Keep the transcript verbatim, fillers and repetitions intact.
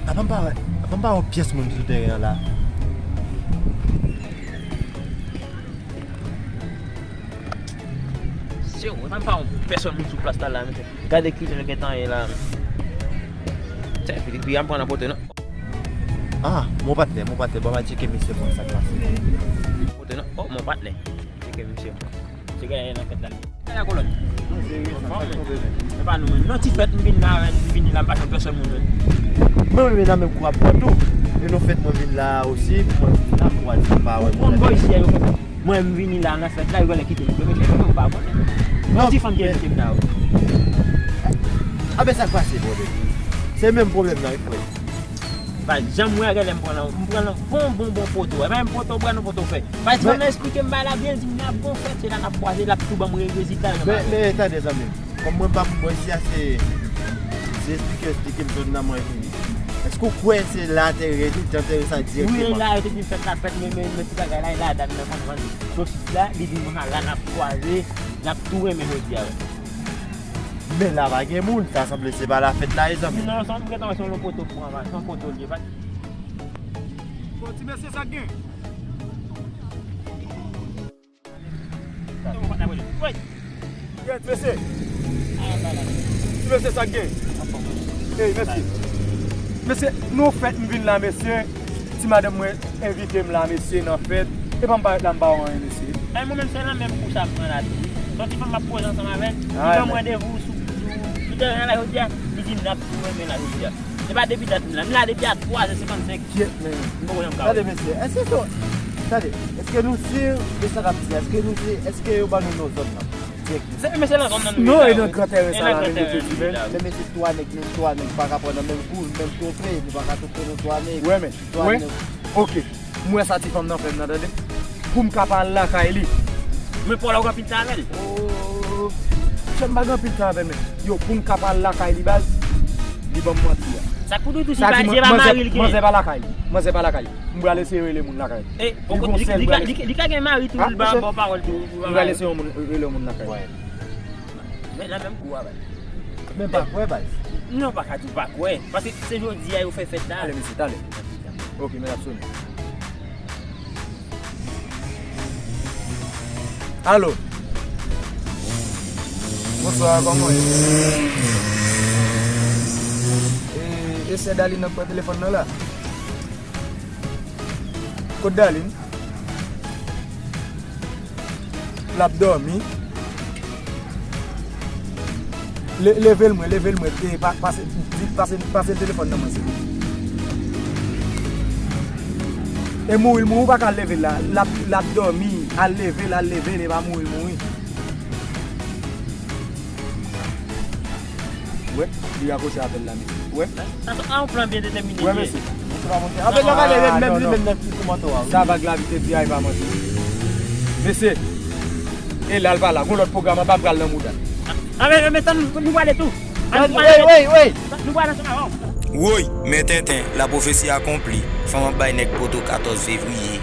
Apa m pa wè, apa m pa wè pyès moun sou teren an la? Se ou, m pa wè pèsòn moun sou plas la, la, mesye. Gade kijan yo gentan ye la. Tè, Filipi, a m pran nan poto, non? Ah, mon patnè, mon patnè, bon, m a tcheke misye pou sa k pase. Poto, non? Oh, mon patnè. Tcheke misye. Misye genyen nan fèt la. Ala kolòn. E pa nou menm. Non, ti fèt, m vin la, m vini la, m pa jwenn pèsòn moun menm. Mwen, mwen nan menm kou ap pran tou. E nan fèt, mwen vin la osi, mwen vin la, m kwaze, m pa wè moun. Bon, bò isi a, yo fè. Mwen, m vini la nan fèt la, yo genlè kite m. Yo mete m, m pa konnen. Non, ti fanm ki envite m la, wi. Abe, sa k pase, bòdè? Se menm pwoblèm nan, wi, frè. Pa janm wè genlè m pran nan, m pran nan bon, bon, bon poto. E pa menm poto, bwa nou poto fè. Pati fanm nan eksplike m bagay la byen, di m n ap gon fèt, se la n ap kwaze, l ap tou ban m re-, rezilta yo. Men, men, tande, zanmi m. Kòm mwen pa moun bò isi a, se, se eksplike, eksplike m zòn nan mwen vini. Èske w kwè se la te reyèl, te antere sa direkteman? Wi, la yo te di fèt la fèt, men, men, men ti bagay la, e ladan nan konprann. Sosis la, li vin pran la, n ap kwaze, n ap tou renmen jodi a, wi. Men la pa gen moun, sa sanble se pa la fèt la ye, zanmi. Non, se yon, m gentan wè se yon poto pran, se yon poto l ye, pa. Bon, ti mesye, sa k gen? Yes, mesye. Ti mesye, sa k gen? Ey, mesye. Mesye, nou fèt m vin la, mesye. Ti madanm mwen envite m la, mesye, nan fèt. E pa m parèt la, m pa wè anyen, mesye. Ay, mwen menm, se nan menm kou sa m pran la tou, wi. Son ti fanm m ap koze ansanm avè l. Li ban m randevou sou, sou, sou teren an la jodi a. Li di n ap tou renmen la jodi a. E pa depi dat m la. M la depi a twa zè senkannsenk. Kyèt, men. M poko janm ka wè. Tande, mesye, èske se, tande, èske nou si de sa n ap di a? Èske nou si, èske yo ban nou non zòn nan? Dirèkteman. Se, men se nan zòn nan nou ye la, wi. Non, e nan gran tèren sa la, men yo te di, men. Men mesye, twa nèg, menm twa nèg pa ka pran nan menm kou, menm twonpe, nou pa ka twonpe nou twa nèg. Wè, men. Twa nèg. Ok. M wè sa ti fanm nan fè m nan, tande. Pou m ka pa al lakay li. Men pa w la ou gen anpil tan avè l. Oh, chè m pa gen anpil tan avè l, men. Yo, pou m ka pa al lakay li, baz, li ban m manti a. Sa k pou di tou, si pa, si pa mari l gen. Manzè pa lakay li. Manzè pa lakay li. M pral eseye rele moun lakay li. E, poko, li, li, li ka gen mari tou, li ba, ba w pawòl tou. M pral eseye yon moun, rele yon moun lakay li. Men nan menm kou a, baz. Men pa kwè, baz. Non, pa ka di w pa kwè. Paske se jodi a yo fè fèt la. Ale, mesye, talè. Ok, men l ap sonnen. Alo. Bonswa, kòman w ye? E, e sè Daline nan k pran telefòn nan la? Kot Daline? L ap dòmi. Le-, leve l mwen, leve l mwen. E, pa-, pase, di, pase, pase telefòn nan mwen, silvouplè. E mouri l mouri, ou pa ka leve l la. L ap, l ap dòmi. Al leve l, al leve l, e pa mouri l mouri. Wè, li rakwoche apèl la, mesye. Wè. Sa se yon plan byen detèmine. Wè, mesye. Apèl la pa gen menm, li menm nan ki sou moto a, wi. Sa vag la vite di a, e pa manti. Mesye, e la l pa la. Gon lòt pwogram anba, m pral nan mouda. A, men, men, tann, nou prale tou. Ann, nou prale. Wey, wey, wey. Nou prale ansanm avè w. Woy, men tenten, la pwofesi akonpli. Fanm ap bay nèg poto katòz fevriye.